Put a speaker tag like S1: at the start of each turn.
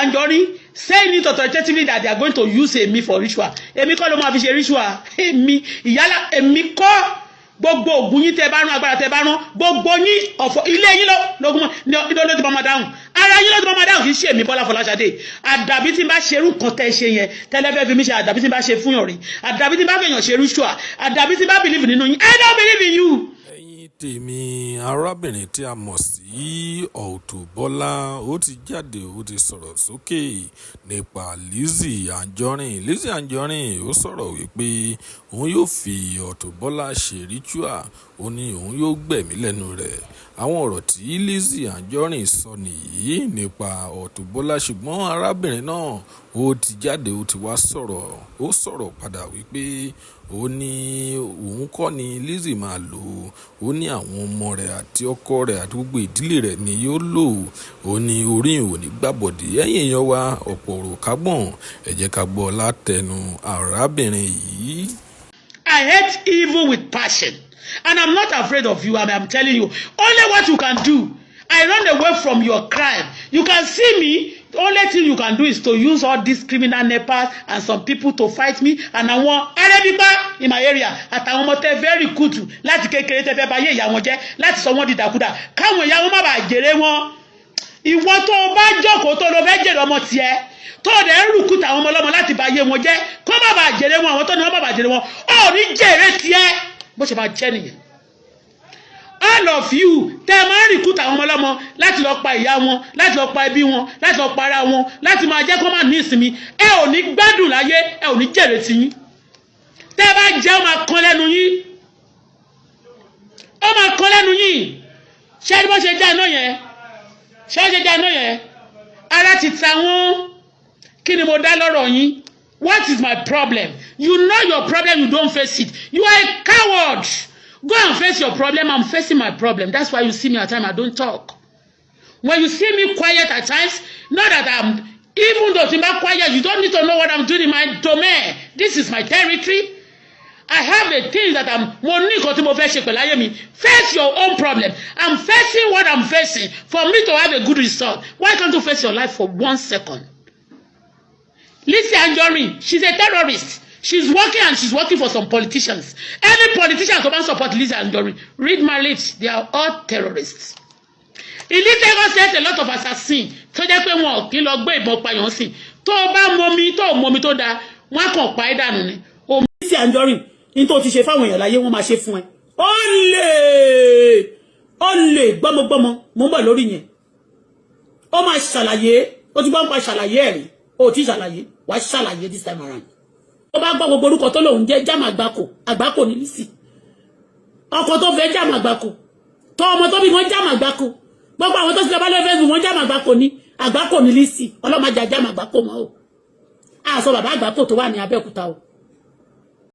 S1: Anjorin saying it authoritatively that they are going to use èmi for ritual. Èmi kọ́ ló máa fi ṣe ritual. Èmi ìyálà, èmi kọ́. Gbogbo ògùn yín tẹ bá rán, agbára tẹ bá rán, gbogbo yín, ọ̀fọ̀ ilé yín ló lógún mọ́ ní ló ti máa dáhùn, ara yín ló ti máa dáhùn. Kì í ṣe èmi Bọ́lá Fọláṣadé. Àdàbí tí n bá ṣerú nǹkan tẹ́ ṣe yẹn tẹ́lẹ́fẹ́ fi mí ṣe, àdàbí tí n bá ṣe fún yàn rí, àdàbí tí n bá fẹ̀yàn ṣe ritual, àdàbí tí n bá believe nínú yín. I don't believe in you.
S2: Ẹ̀yin tèmi, arábìnrin tí a mọ̀ sí Auto Bola, ó ti jáde, ó ti sọ̀rọ̀ sókè nípa Lizzy Anjorin. Lizzy Anjorin, ó sọ̀rọ̀ wípé òun yóò fi Auto Bola ṣe ritual, ó ní òun yóò gbẹ̀mí lẹ́nu rẹ̀. Àwọn ọ̀rọ̀ tí Lizzy Anjorin sọ nìyí nípa Auto Bola. Ṣùgbọ́n arábìnrin náà, ó ti jáde, ó ti wá sọ̀rọ̀, ó sọ̀rọ̀ padà wípé ó ní òun kọ́ ni Lizzy máa lò, ó ní àwọn ọmọ rẹ̀ àti ọkọ rẹ̀ àti gbogbo ìdílé rẹ̀ ni yóò lò. Ó ní orí ò ní gbàbọ̀dé. Ẹ̀yin èèyàn wa, ọ̀pọ̀ ọ̀rọ̀ kágbọ̀n, ẹ jẹ́ ká gbọ́ látẹnu arábìnrin yìí.
S1: I hate evil with passion, and I'm not afraid of you. I'm telling you only what you can do. I run away from your crime. You can see me. The only thing you can do is to use all these criminal nepas and some people to fight me and àwọn arẹ́bípá in my area, àtàwọn ọmọ tẹ fẹ́ recruit láti kékeré, tẹ fẹ́ bà ayé ìyá wọn jẹ́, láti sọ wọ́n di dàkúdà, káwọn ìyá wọn má bàa jèrè wọn. Ìwọ tó o bá jókòó, tó lọ fẹ́ jèrè ọmọ tiẹ̀, tó o dẹ̀ ń recruit àwọn ọmọ ọlọ́mọ láti bà ayé wọn jẹ́, kó má bàa jèrè wọn, àwọn tó ní wọ́n má bàa jèrè wọn, ó ní jèrè tiẹ̀. Bó ṣe máa jẹ́ nìyẹn. All of you tẹ́ ẹ máa ń recruit àwọn ọmọ ọlọ́mọ láti lọ pa ìyá wọn, láti lọ pa ẹbí wọn, láti lọ pa ara wọn, láti máa jẹ́ kó má ní ìsinmi, ẹ ò ní gbádùn láyé, ẹ ò ní jèrè tiyín. Tẹ́ ẹ bá jẹ́, ó máa kan lẹ́nu yín, ó máa kan lẹ́nu yín. Ṣé ẹni bó ṣe já iná yẹn? Ṣé ó ṣe já iná yẹn? Ara ti ta wọ́n. Kí ni mo dá lọ́rọ̀ yín? What is my problem? You know your problem, you don't face it. You are a coward. Go and face your problem. I'm facing my problem. That's why you see me at times I don't talk. When you see me quiet at times, not that I'm, even though tí n bá quiet, you don't need to know what I'm doing in my domain. This is my territory. I have the things that I'm, mo ní nǹkan tí mo fẹ́ ṣe pẹ̀lú ayé mi. Face your own problem. I'm facing what I'm facing for me to have a good result. Why can't you face your life for one second? Lizzy Anjorin, she's a terrorist. She's working, and she's working for some politicians. Any politician tó bá ń support Lizzy Anjorin, read my lips, they are all terrorists. In this Lagos State, a lot of assassins tó jẹ́ pé wọn ò kí lọ gbé ìbọn payàn sí. Tó o bá mọmi, tó o mọmi tó dáa, wọ́n á kàn pa ẹ́ dànù ni. Omi Lizzy Anjorin ní tó ti ṣe fáwọn èèyàn láyé, wọ́n máa ṣe fún ẹ. Ó lè, ó lè gbọ́mọgbọ́mọ. Mo ń bọ̀ lórí yẹn. Ó máa ṣàlàyé. Ó ti gbọ́ ń pa ṣàlàyé ẹ̀rí. Ó ti ṣàlàyé, wàá ṣàlàyé this time around. Ó bá gbọ́ gbogbo orúkọ tó lòun jẹ́, jáàmù àgbákò, àgbákò ní Lizzy. Ọkọ tó fẹ́, jáàmù àgbákò. Tó ọmọ tó bí wọn, jáàmù àgbákò. Gbogbo àwọn tó ti lọ bá lórí Facebook wọn, jáàmù àgbákò ní, àgbákò ní Lizzy. Ọlọ́mọdé jáàmù àgbákò mọ́ o. Àṣọ bàbá àgbákò tó wà ní Abẹ́òkúta o.